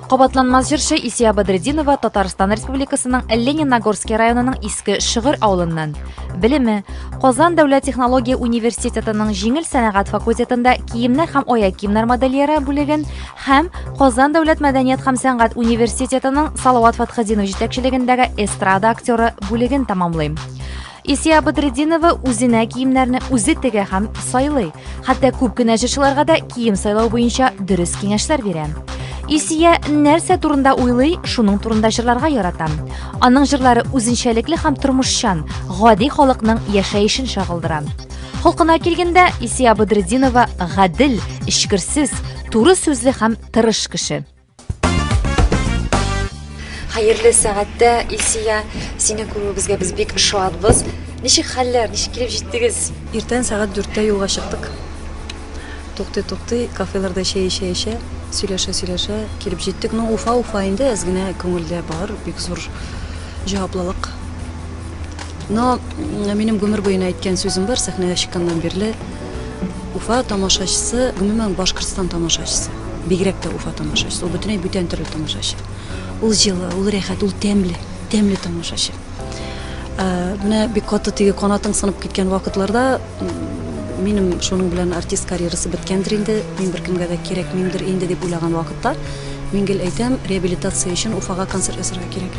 Кабатланмас җырчы Исия Бадретдинова Татарстан Республикасының Лениногорский районының Иске Шыгыр авылыннан. Белеме Казан дәүләт технология университетының җиңел сәнәгать факультетында киемнәр һәм аяк киемнәр модельеры бүлеген һәм Казан дәүләт мәдәният һәм сәнгать университетының Салават Фатхетдинов җитәкчелегендәге эстрада актеры бүлеген тәмамлый. Исия Бадретдинова үзенә киемнәрне үзе тегә һәм сайлый. Хәтта күп кенә җырчыларга да кием сайлау буенча дөрес киңәшләр бирә. Исия нәрсә турында уйлый, шуның турында җырларга ярата. Аның җырлары үзенчәлекле һәм тормышчан, гади халыкның яшәешен чагылдыра. Холкына килгәндә, Исия Бадретдинова гадел, эчкерсез, туры сүзле һәм тырыш кеше. Хәерле сәгатьтә, Илсия, сине күрүебезгә без бик шатбыз. Ничек хәлләр, ничек килеп җиттегез? Иртән сәгать дүрттә юлга чыктык. Туктый-туктый, кафеларда чәй эчә-эчә, сөйләшә-сөйләшә килеп җиттек. Ну, Уфа, Уфа инде, әз генә күңелдә бар, бик зур җаваплылык. Но минем гомер буена әйткән сүзем бар, сәхнәгә чыкканнан бирле, Уфа тамашачысы, гомумән Башкортстан тамашачысы, бигрәк тә Уфа тамашачысы, ул бөтенләй бүтән төрле тамашачы. Ул җылы, ул рәхәт, ул тәмле, тәмле тамашачы. Ә, менә бик каты теге канатың сынып киткән вакытларда минем шуның белән артист карьерасы беткәндер инде, мин беркемгә дә кирәкмимдер инде дип уйлаган вакытта, мин гел әйтәм, реабилитация өчен Уфага концерт ясарга кирәк.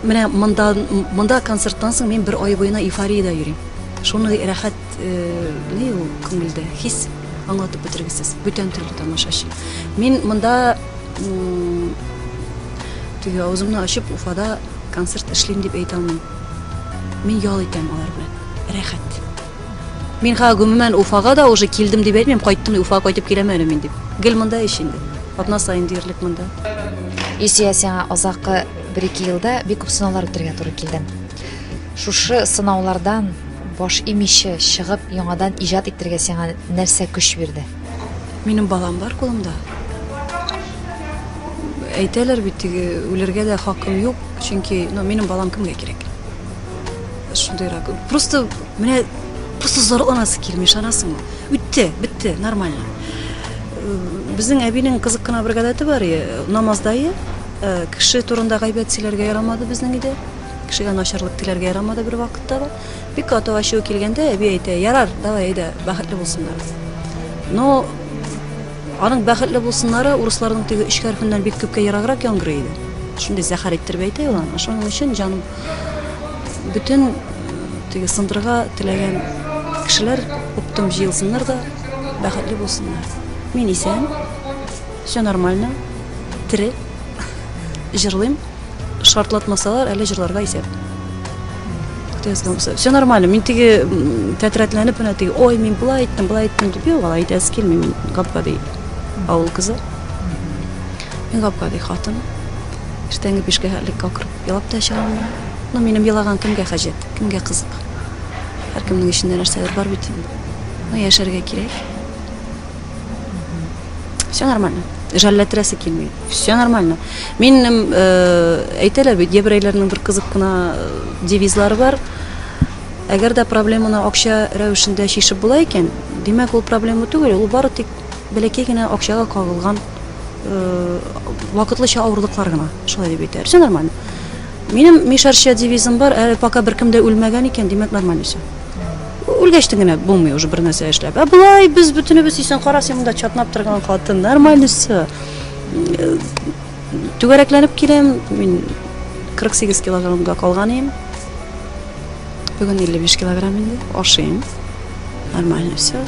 Менә монда, монда концерттан соң мин бер ай буена эйфориядә йөрим. Шундый рәхәт, э, ни ул күңелдә, хис аңлатып бетергесез. Бүтән төрле тамашачы. Мин монда теге авызымны ачып Уфада концерт эшлим дип әйтә алмыйм. Мин ял итәм алар белән. Рәхәт. Мин ха гомумән Уфага да уже килдем дип әйтмим, кайттым, Уфага кайтып киләм әле мин дип. Гел монда ич инде. Атна саен диярлек монда. Илсөя, сиңа азаккы бер-ике елда бик күп сынаулар үтәргә туры килде. Шушы сынаулардан баш имичә чыгып, яңадан иҗат итәргә сиңа нәрсә көч бирде? Минем балам бар кулымда. Әйтәләр бит, теге үлергә дә хакым юк, чөнки, ну, минем балам кемгә кирәк? Шундыйрак. Просто менә просто зарланасы килми, ышанасыңмы? Үтте, бетте, нормально. Безнең әбинең кызык кына бер гадәте бар, намазда кеше турында гайбәт сөйләргә ярамады безнең өйдә. Кешегә начарлык теләргә ярамады бер вакытта да. Бик каты ачуы килгәндә әби әйтә, ярар, давай, әйдә, бәхетле булсыннар. Но аның бәхетле булсыннары урысларның теге өч хәрефеннән бик күпкә ераграк яңгырый иде. Шундый зәһәр иттереп әйтә ул аны. Шуның өчен җаным бөтен теге сындырырга теләгән кешеләр оптом җыелсыннар да бәхетле булсыннар. Мин исән, все нормально, тере, җырлыйм. Шартлатмасалар, әле җырларга исәп. Все нормально. Мин теге тәтрәтләнеп менә теге, ой, мин болай иттем, болай иттем дип, юк, алай әйтәсе килми. Мин гап-гади авыл кызы. Мин гап-гади хатын. Иртәнге бишкә хәтлек акырып елап та чыгам. Ну, минем елаган кемгә хаҗәт, кемгә кызык? Һәркемнең эчендә нәрсәдер бар бит инде. Ну, яшәргә кирәк. Все нормально. Жәлләтерәсе килми. Все нормально. Минем э, әйтәләр бит, еврейләрнең бер кызык кына э, девизлары бар. Әгәр дә проблеманы акча рәвешендә чишеп була икән, димәк, ул проблема түгел, ул бары тик бәләкәй генә акчага кагылган э, вакытлыча авырлыклар гына. Шулай дип әйтәләр. Все нормально. Минем мишәрчә девизым бар, әле пока беркем дә үлмәгән икән, димәк, нормально все. Үлгәчтен генә булмый уже бер нәрсә эшләп. Ә болай без бөтенебез исән, кара син монда чатнап торган хатын, нормально все. Түгәрәкләнеп киләм, мин 48 килограммга калган идем. Бүген 55 килограмм инде, ашыйм. Нормально все.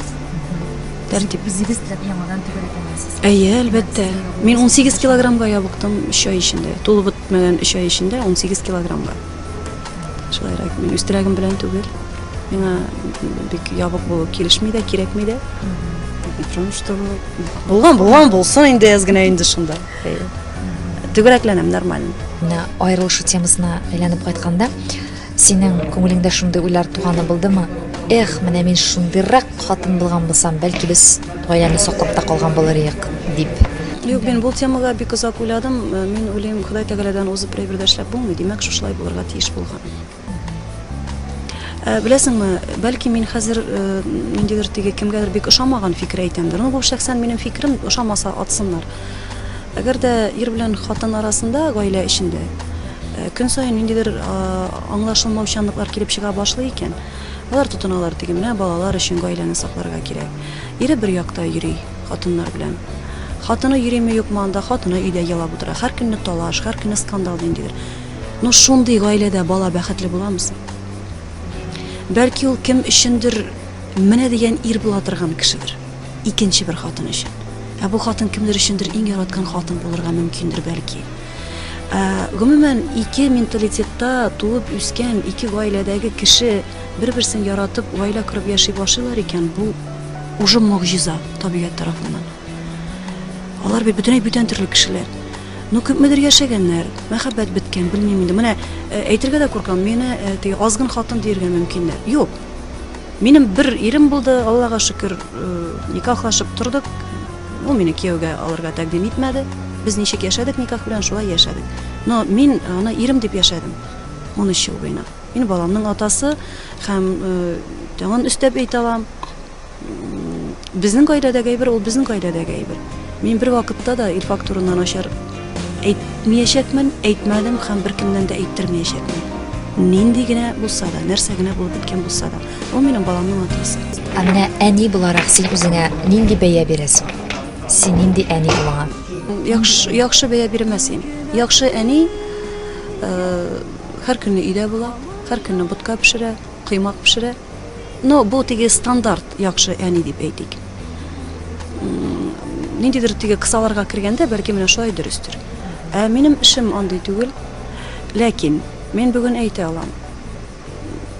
Тәртип. Үзегез теләп яңадан түгәрәкләнәсез. Әйе, әлбәттә. Мин 18 килограммга ябыктым 3 ай эчендә. Тулып бетмәгән 3 ай эчендә 18 килограммга. Шулайрак. Мин үз теләгем белән түгел. Миңа бик ябык булу килешми дә, кирәкми дә. Потому что булган, булган булсын инде әз генә инде шунда. Әйе. Түгәрәкләнәм нормально. Менә аерылышу темасына әйләнеп кайтканда, синең күңелеңдә шундый уйлар туганы булдымы? Эх, менә мин шундыйрак хатын булган булсам, бәлки без гаиләне саклап та калган булыр идек, дип. Юк, мин бу темага бик озак уйладым. Э, мин уйлыйм, Ходай Тәгаләдән узып бер әйбер дә эшләп булмый. Димәк, шушылай булырга тиеш булган. Э, беләсеңме, бәлки мин хәзер э, ниндидер теге кемгәдер бик ошамаган фикер әйтәмдер. Ну, бу шәхсән минем фикерем, ошамаса атсыннар. Әгәр дә ир белән хатын арасында, гаилә эчендә көн саен ниндидер аңлашылмаучанлыклар килеп чыга башлый икән, алар тотыналар теге менә балалар өчен гаиләне сакларга кирәк. Ире бер якта йөри хатыннар белән. Хатыны йөриме юкмы анда, хатыны өйдә елап утыра. Һәр көнне талаш, һәр көнне скандал ниндидер. Ну шундый гаиләдә бала бәхетле буламы соң? Бәлки ул кем өчендер менә дигән ир була торган кешедер. Икенче бер хатын өчен. Ә бу хатын кемдер өчендер иң яраткан хатын булырга мөмкиндер бәлки. Ә, гомумән, ике менталитетта туып үскән ике гаиләдәге кеше бер-берсен яратып, гаилә корып яши башлыйлар икән, бу уже могҗиза табигать тарафыннан. Алар бит бөтенләй бүтән төрле кешеләр. Ну, күпмедер яшәгәннәр, мәхәббәт беткән, белмим инде. Менә э, әйтергә дә куркам, мине э, теге азгын хатын диергә мөмкиннәр. Юк. Минем бер ирем булды, Аллага шөкер, э, никахлашып тордык. Ул мине кияүгә алырга тәкъдим итмәде. Без ничек яшәдек никах белән, шулай яшәдек. Но мин аны ирем дип яшәдем 13 ел буена. Мин баламның атасы һәм тагын өстәп әйтә алам, Безнең гаиләдәге әйбер ул безнең гаиләдәге әйбер. Мин бер вакытта да Илфак турында начар әйтмиячәкмен, әйтмәдем һәм беркемнән дә әйттермиячәкмен. Нинди генә булса да, нәрсә генә булып беткән булса да, ул минем баламның атасы. Ә менә әни буларак син үзеңә нинди бәя бирәсең? Син нинди әни улыңа? Яхшы, яхшы бәя бирмәс идем. Яхшы әни һәр көнне өйдә була, һәр көнне ботка пешерә, коймак пешерә. Но бу теге стандарт яхшы әни дип әйтик. Ниндидер теге кысаларга кергәндә, бәлки менә шулай дөрестер. Ә минем эшем андый түгел. Ләкин мин бүген әйтә алам.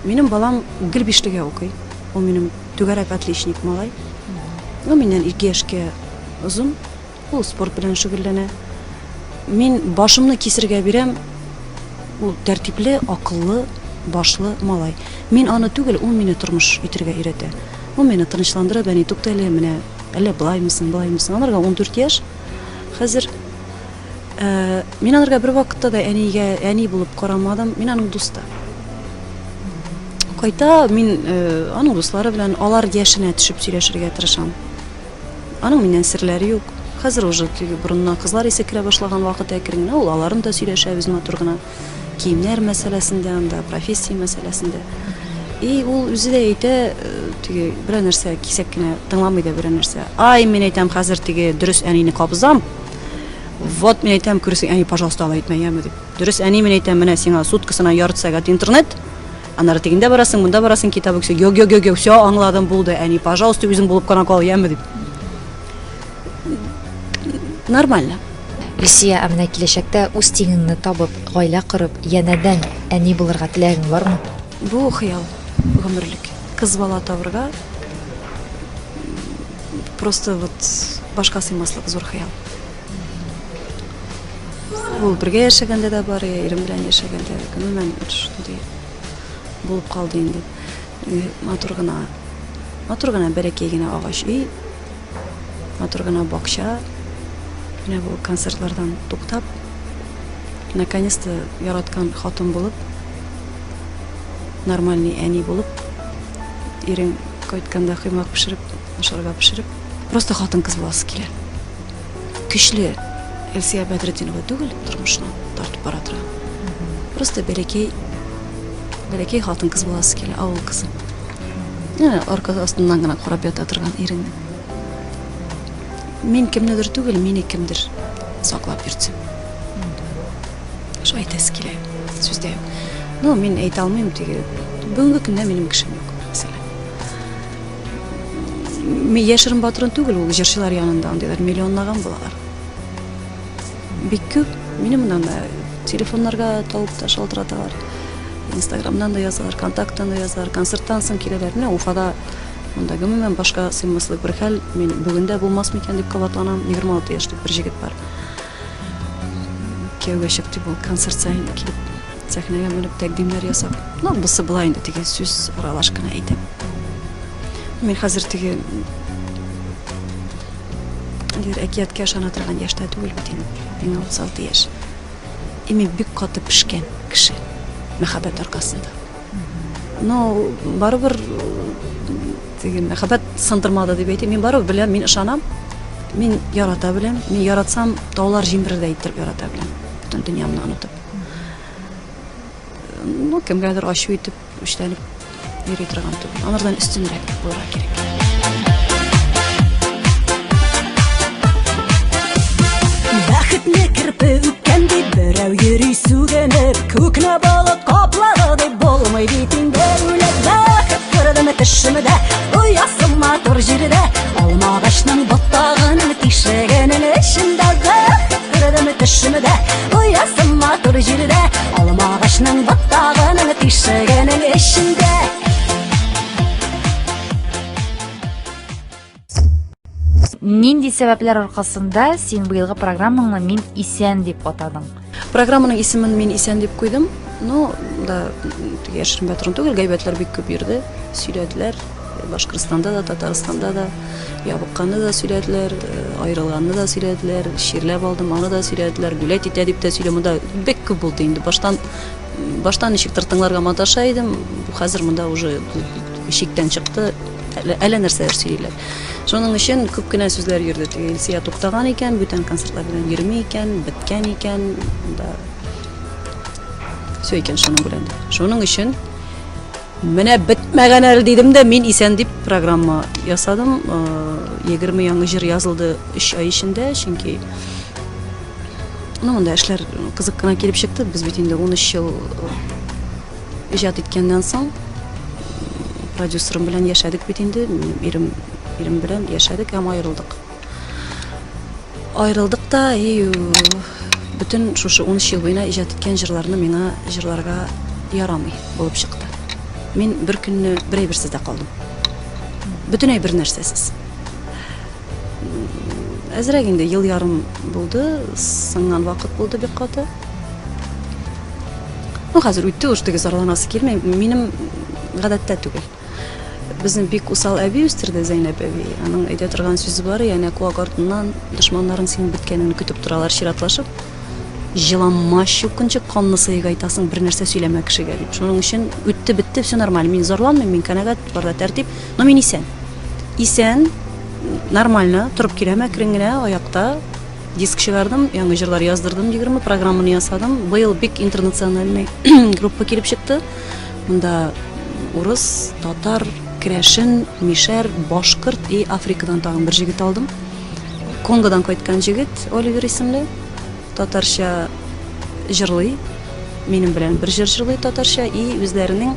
Минем балам гел бишлегә укый. Ул минем түгәрәк отличник малай. Ул миннән 2 яшькә озын. Ул спорт белән шөгыльләнә. Мин башымны кисергә бирәм, ул тәртипле, акыллы, башлы малай. Мин аны түгел, ул мине тормыш итергә өйрәтә. Ул мине тынычландырып, әни, тукта әле, менә әллә болаймы соң, болаймы соң. Анарга 14 яшь хәзер. Ә, мин анарга бер вакытта да әнигә әни булып карамадым. Мин аның дусты. Кайта, мин э, аның дуслары белән алар яшенә төшеп сөйләшергә тырышам. Аның миннән серләре юк. Хәзер уже теге борынына кызлар исе керә башлаган вакыт әкрен генә, ул аларын да сөйләшәбез матур гына. Киемнәр мәсьәләсендә анда, профессия мәсьәләсендә. И ул үзе дә әйтә, э, теге берәр нәрсә кисәк кенә тыңламый да берәр нәрсә. Ай, мин әйтәм, хәзер теге дөрес әнине кабызам. Вот, мин әйтәм, күрсең, әни, пожалуйста, алай әйтмә, яме дип. Дөрес әни, мин әйтәм, менә сиңа суткасына ярты сәгать интернет. Аннары тегендә барасың, монда барасың, китап укыйсың. Юк, юк, юк, юк, все, аңладым, булды, әни, пожалуйста, үзең булып кына кал, яме дип. Нормально. Илсөя, ә менә киләчәктә үз тиңеңне табып, гаилә корып, янәдән әни булырга теләгең бармы? Бу хыял, гомерлек. Кыз бала табырга просто вот башка сыймаслык зур хыял. Ул бергә яшәгәндә дә бар, ирем белән яшәгәндә, гомумән, шундый булып калды инде. Э, матур гына, матур гына бәләкәй генә агач өй, матур гына бакча. Менә бу концертлардан туктап, наконец-то яраткан хатын булып, нормальный әни булып, ирең кайтканда коймак пешереп, ашарга пешереп, просто хатын-кыз буласы килә. Көчле Эльсия Бәдретдинова түгел, тормышны тартып бара торган. Просто бәләкәй бәләкәй хатын-кыз буласы килә, авыл кызы. Менә арка астыннан гына карап ята торган иреңне. Мин кемнедер түгел, мине кемдер саклап йөртсен. Шулай әйтәсе килә, сүз дә юк. Ну, мин әйтә алмыйм, теге бүгенге көндә минем кешем юк, мәсәлән. Яшерен батырын түгел, ул җырчылар янында андыйлар миллионлаган булалар. Бик күп. Мине моннан да телефоннарга табып та шалтыраталар. Инстаграмнан да язалар, контакттан да язалар, концерттан соң киләләр. Менә Уфада монда гомумән башка сыймаслык бер хәл. Мин бүген дә булмас микән дип кабатланам. 26 яшьлек бер җегет бар. Кияүгә чык дип ул концерт саен килеп сәхнәгә менеп тәкъдимнәр ясап. Ну, бусы болай инде теге сүз аралаш кына әйтәм. Мин хәзер теге Дир әкияткә ышана торган яшьтә түгел бит инде. Миңа 36 яшь. И мин бик каты пешкән кеше мәхәббәт аркасында. Но барыбер теге мәхәббәт сындырмады дип әйтим. Мин барыбер беләм, мин ышанам. Мин ярата беләм. Мин яратсам, таулар җимерердәй иттереп ярата беләм. Бөтен дөньямны онытып. Ну, кемгәдер ачу итеп, үчләнеп йөри торган түгел. Анардан өстенрәк булырга кирәк. Бәхетне керпе үпкән дип берәү йөри сүгенеп, күкне болыт каплады дип булмый бит инде үлеп. Бәхет күрдем төшемдә, оясы матур җирдә, алма агачның ботагының тишегенең эчендә. Бәхет күрдем төшемдә, оясы матур җирдә, алма агачның ботагының тишегенең эчендә. Нинди сәбәпләр аркасында син быелгы программаңны Мин исән дип атадың? Программаның исемен Мин исән дип куйдым. Ну, да, яшерен батырын түгел, гайбәтләр бик күп йөрде, сөйләделәр. Башкортстанда да, Татарстанда да ябыкканны да сөйләделәр, аерылганны да сөйләделәр, чирләп алдым, аны да сөйләделәр, гулять итә дип тә сөйләм. Монда бик күп булды инде. Баштан баштан ничектер тыңларга маташа идем, хәзер монда уже чиктән чыкты. Әллә, әллә нәрсәләр сөйлиләр. Шуның өчен күп кенә сүзләр йөрде. Теге Илсөя туктаган икән, бүтән концертлар белән йөрми икән, беткән икән, да. Все икән шуның белән. Шуның өчен менә бетмәгән әле дидем дә, мин исән дип программа ясадым. 20 яңа җыр язылды 3 ай эчендә, чөнки ну, монда эшләр кызык кына килеп чыкты. Без бит инде 13 ел Иҗат иткәннән соң продюсерым белән яшәдек бит инде. Минем ирем, ирем белән яшәдек һәм аерылдык. Аерылдык та, и бөтен шушы 13 ел буена иҗат иткән җырларны миңа җырларга ярамый булып чыкты. Мин бер көнне бер әйберсез дә калдым. Бөтенләй бер нәрсәсез. Әзрәк инде ел ярым булды, сынган вакыт булды бик каты. Ну, хәзер үтте уж, теге зарланасы килми. Минем гадәттә түгел. Безне бик усал әби үстерде, Зәйнәп әби. Аның әйтә торган сүзе бар, янә куак артыннан дошманнарың синең беткәнеңне көтеп торалар чиратлашып. Җыланма чукынчы канны сыек айтасың, бер нәрсә сөйләмә кешегә дип. Шуның өчен үтте, бетте, все нормально. Мин зарланмыйм, мин канәгать, бар да тәртип. Но мин исән. Исән, нормально, торып киләм әкрен генә, аякта. Диск чыгардым, яңа җырлар яздырдым, 20 программаны ясадым. Быел бик интернациональный группа килеп чыкты. Монда урыс, татар, керәшен, мишәр, башкорт и Африкадан тагын бер җегет алдым. Конгодан кайткан җегет, Оливер исемле, татарча җырлый. Минем белән бер җыр җырлый татарча и үзләренең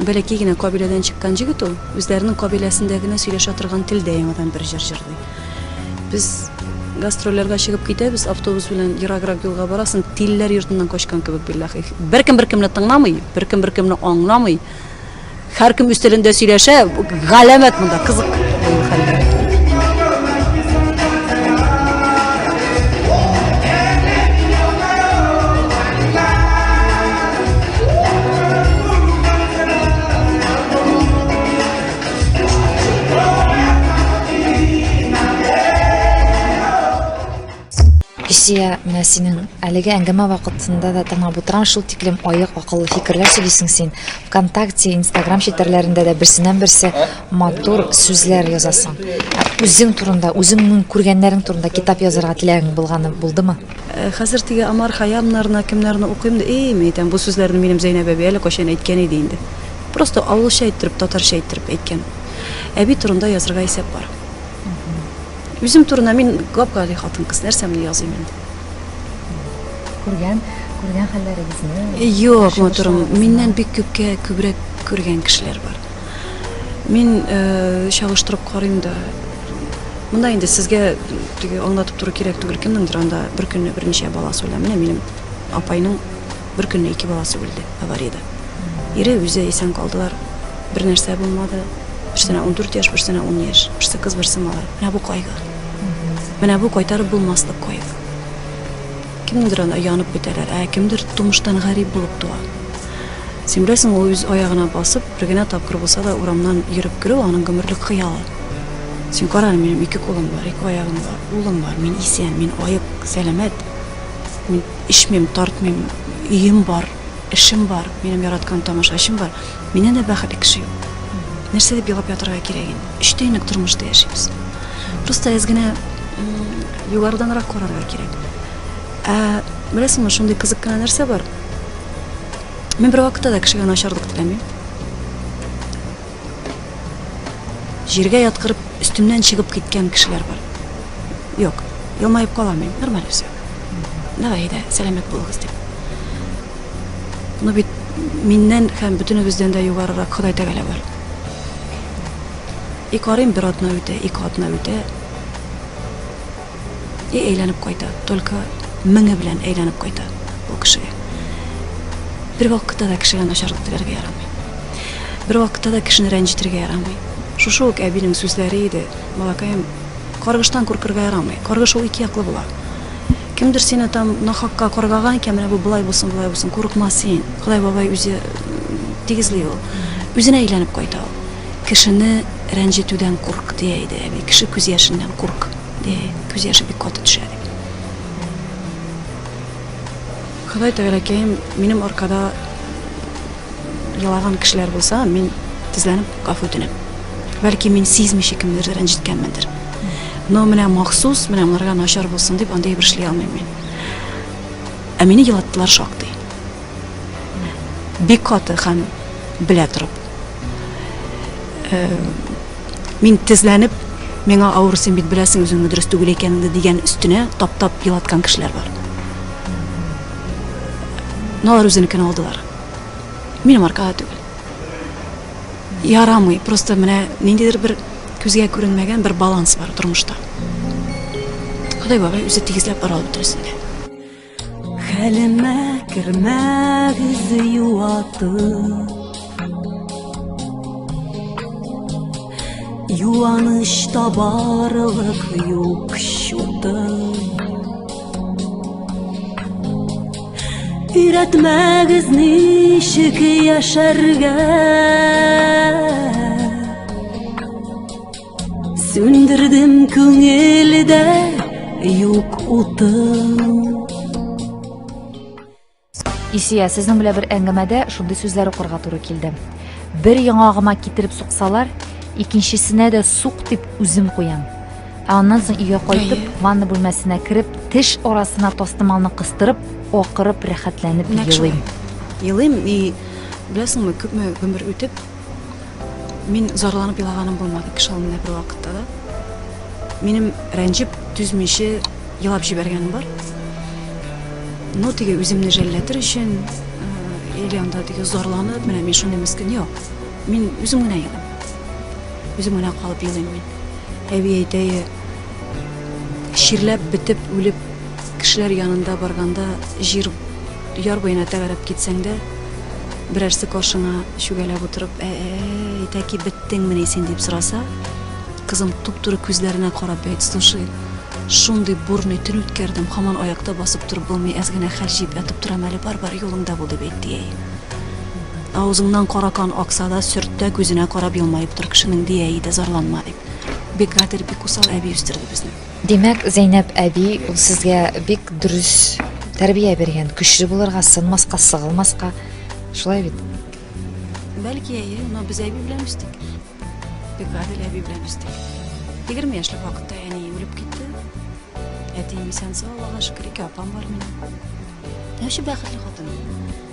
бәләкәй генә кабиләдән чыккан җегет ул, үзләренең кабиләсендә генә сөйләшә торган телдә яңадан бер җыр җырлый. Без гастрольләргә чыгып китәбез, автобус белән ераграк юлга барасың, тилләр йортыннан качкан кебек, билләһи. Беркем беркемне тыңламый, беркем беркемне аңламый. Һәркем үз телендә сөйләшә, галәмәт монда, кызык быел хәлләр. Илсөя, менә синең әлеге әңгәмә вакытында да тыңлап утырам, шул тиклем аек, акыллы фикерләр сөйлисең син. ВКонтакте, Инстаграм челтәрләрендә дә берсеннән-берсе матур сүзләр язасың. Ә үзең турында, үзеңнең күргәннәрең турында китап язарга теләгең булганы булдымы? Э, хәзер теге Амар Хаямнарны, кемнәрне укыйм да, эй, мин әйтәм, бу сүзләрне минем Зәйнәб әби әле кайчан әйткән иде инде. Просто авылча иттереп, татарча иттереп әйткән. Әби турында язырга исәп бар. Үзем турында мин гап-гади хатын-кыз, нәрсәмне языйм инде? Күргән, күргән хәлләрегезне. Юк, матурым, миннән бик күпкә күбрәк күргән кешеләр бар. Мин э, чагыштырып карыйм да. Монда инде сезгә теге аңлатып тору кирәк түгел, кемнеңдер анда бер көнне берничә баласы үлә. Менә минем апайның бер көнне ике баласы үлде авариядә. Ире үзе исән калдылар. Бер нәрсә булмады. Берсенә 14 яшь, берсенә 10 яшь. Берсе кыз, берсе малай. Менә бу кайгы. Менә бу кайтарып булмаслык кайгы. Кемнеңдер анда янып бетәләр, ә кемдер тумыштан гарип булып туа. Син беләсең, ул үз аягына басып, бер генә тапкыр булса да урамнан йөреп керү аның гомерлек хыялы. Син кара әле, минем ике кулым бар, ике аягым бар, улым бар, мин исән, мин аек, сәламәт. Мин эчмим, тартмыйм, өем бар, эшем бар, минем яраткан тамашачым бар. Миннән дә бәхетле кеше юк. Нәрсә дип елап ятырга кирәк инде? Өч тиенлек тормышта яшибез. Просто әз генә югарыданрак карарга кирәк. Ә беләсеңме, шундый кызык кына нәрсә бар. Мин бер вакытта да кешегә начарлык теләмим. Җиргә яткырып, өстемнән чыгып киткән кешеләр бар. Юк, елмаеп калам мин, нормально все. Давай, әйдә, сәламәт булыгыз дип. Но бит миннән һәм бөтенебездән дә югарырак Ходай Тәгалә бар. И карыйм, бер атна үтә, ике атна үтә. И әйләнеп кайта, только меңе белән әйләнеп кайта ул кешегә. Бер вакытта да кешегә начарлык теләргә ярамый. Бер вакытта да кешене рәнҗетергә ярамый. Шушы ук әбинең сүзләре иде, балакаем, каргыштан куркырга ярамый. Каргыш ул ике яклы була. Кемдер сине там нахакка каргаган икән, менә бу болай булсын, болай булсын, курыкма син. Ходай бабай үзе тигезли ул. Үзенә әйләнеп кайта ул. Кешене рәнҗетүдән курк, дия иде әби. Кеше күз яшеннән курк, дия. Күз яше бик каты төшә, дип. Ходай Тәгаләкәем, минем аркада елаган кешеләр булса, мин тезләнеп гафу үтенәм. Бәлки мин сизмичә кемнедер рәнҗеткәнмендер. Но менә махсус, менә моңарга начар булсын дип андый әйбер эшли алмыйм мин. Ә мине елаттылар шактый. Бик каты һәм белә торып. Э, мин тезләнеп, миңа авыр, син бит беләсең үзеңне дөрес түгел икәнеңне дигән өстенә таптап елаткан кешеләр бар. Но алар үзенекен алдылар. Минем аркада түгел. Ярамый, просто менә ниндидер бер күзгә күренмәгән бер баланс бар тормышта. Ходай бабай үзе тигезләп бара ул бөтенесен дә. Хәлемә кермәгез юатып Юаныч табарлык юк чутым Өйрәтмәгез ничек яшәргә Сүндердем күңелдә юк утын. Исия, сезнең белән бер әңгәмәдә шундый сүзләр укырга туры килде. Бер яңагыма китереп суксалар, икенчесенә дә сук дип үзем куям. Ә аннан соң өйгә кайтып, ванна бүлмәсенә кереп, теш арасына тастымалны кыстырып, акырып, рәхәтләнеп елыйм. Елыйм, и беләсеңме, күпме гомер үтеп, Мин зарланып елаганым булмады кеше алдында бер вакытта да. Минем рәнҗеп, түзмичә елап җибәргәнем бар. Но теге үземне жәлләтер өчен, э, или анда теге зарланып, менә мин шундый мескен, юк. Мин үзем генә елыйм. Үзем генә калып елыйм мин. Әби әйтә, чирләп бетеп, үлеп, кешеләр янында барганда җир яр буена тәгәрәп китсәң дә, Берәрсе каршыңа чүгәләп утырып, Ә-ә-әй, тәки беттеңмени син, дип сораса, кызым туп-туры күзләренә карап әйт, Слушай, шундый бурный төн үткәрдем, һаман аякта басып торып булмый, әз генә хәл җыеп ятып торам әле, бар, бар, юлыңда бул, дип әйт, дия. Авызыңнан кара кан акса да, сөрт тә, күзенә карап елмаеп тор кешенең, дия иде, зарланма, дип. Бик гадел, бик усал әби үстерде безне. Димәк, Зәйнәп әби ул сезгә бик дөрес тәрбия биргән, көчле булырга, сынмаска, сыгылмаска. Шулай бит? Бәлки, әйе, но без әби белән үстек. Бик гадел әби белән үстек. 20 яшьлек вакытта әни үлеп китте. Әтием исән сау, Аллага шөкер, ике апам бар минем. Вообще бәхетле хатын.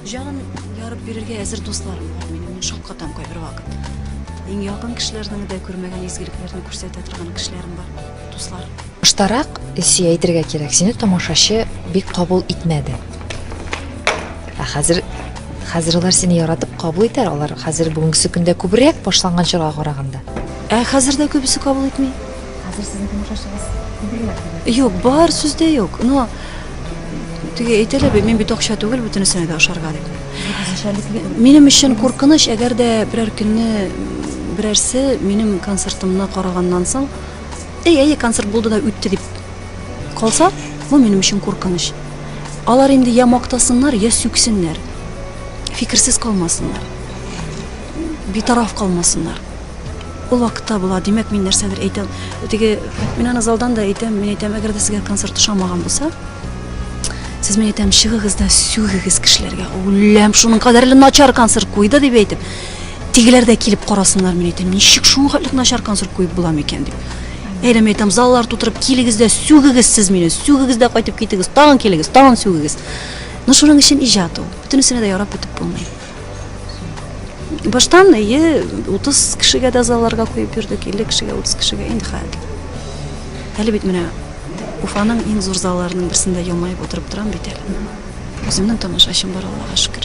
Җанын ярып бирергә әзер дусларым бар минем. Мин шаккатам кайбер вакыт. Иң якын кешеләрнең дә күрмәгән изгелекләрне күрсәтә торган кешеләрем бар, дуслар. Баштарак, Илсөя, әйтергә кирәк, сине тамашачы бик кабул итмәде. Ә хәзер хәзер алар сине яратып кабул итәр. Алар хәзер бүгенгесе көндә күбрәк башланган чорга караганда. Ә хәзер дә күбесе кабул итми. Хәзер сезнең тамашачыгыз күбрәк. Юк, бар сүз дә юк. Но Теге әйтәләр бит, мин бит акча түгел бөтенесенә дә ашарга дип. Минем өчен куркыныч, әгәр дә берәр көнне берәрсе минем концертымны караганнан соң, әй, әйе, концерт булды да үтте дип калса, бу минем өчен куркыныч. Алар инде я мактасыннар, я сүксеннәр. Фикерсез калмасыннар. Битараф калмасыннар. Ул вакытта була, димәк, мин нәрсәдер әйтәм. Теге, мин аны залдан да әйтәм, мин әйтәм, әгәр дә сезгә концерт ошамаган булса, сез мин әйтәм, чыгыгыз да сүгегез кешеләргә. Үләм, шуның кадәрле начар концерт куйды дип әйтеп. Тегеләр дә килеп карасыннар, мин әйтәм, ничек шуның хәтле начар концерт куеп була микән дип. Әле мин әйтәм, заллар тутырып килегез дә сүгегез сез мине, сүгегез дә кайтып китегез, тагын килегез, тагын сүгегез. Ну, шуның өчен иҗат ул. Бөтенесенә дә ярап бетеп булмый. Баштан, әйе, 30 кешегә дә залларга куеп йөрдек, 50 кешегә, 30 кешегә, инде хәзер. Әле бит менә Уфаның иң зур залларының берсендә елмаеп утырып торам бит әле. Үземнең тамашачым бар, Аллага шөкер.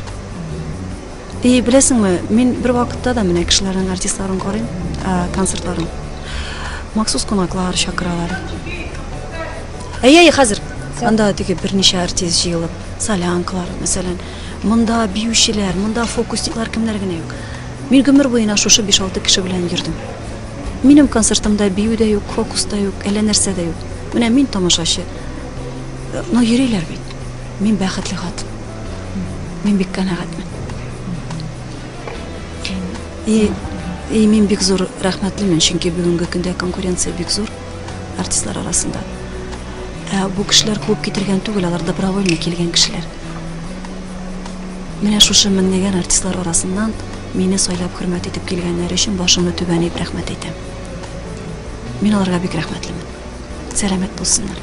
И, беләсеңме, мин бер вакытта да менә кешеләрнең артистларын карыйм, концертларын. Махсус кунаклар чакыралар. Әйе, әйе, хәзер. Анда теге берничә артист җыелып, солянкалар, мәсәлән. Монда биючеләр, монда фокусниклар кемнәр генә юк. Мин гомер буена шушы 5-6 кеше белән йөрдем. Минем концертымда бию дә юк, фокус та юк, әллә нәрсә дә юк. Менә мин тамашачы. Но йөриләр бит. Мин бәхетле хатын. Мин бик канәгатьмен. И, и мин бик зур рәхмәтлемен, чөнки бүгенге көндә конкуренция бик зур артистлар арасында. Ә бу кешеләр куып китергән түгел, алар добровольно килгән кешеләр. Менә шушы меңләгән артистлар арасыннан мине сайлап хөрмәт итеп килгәннәре өчен башымны түбән иеп рәхмәт әйтәм. Мин аларга бик рәхмәтлемен. Сәламәт булсыннар.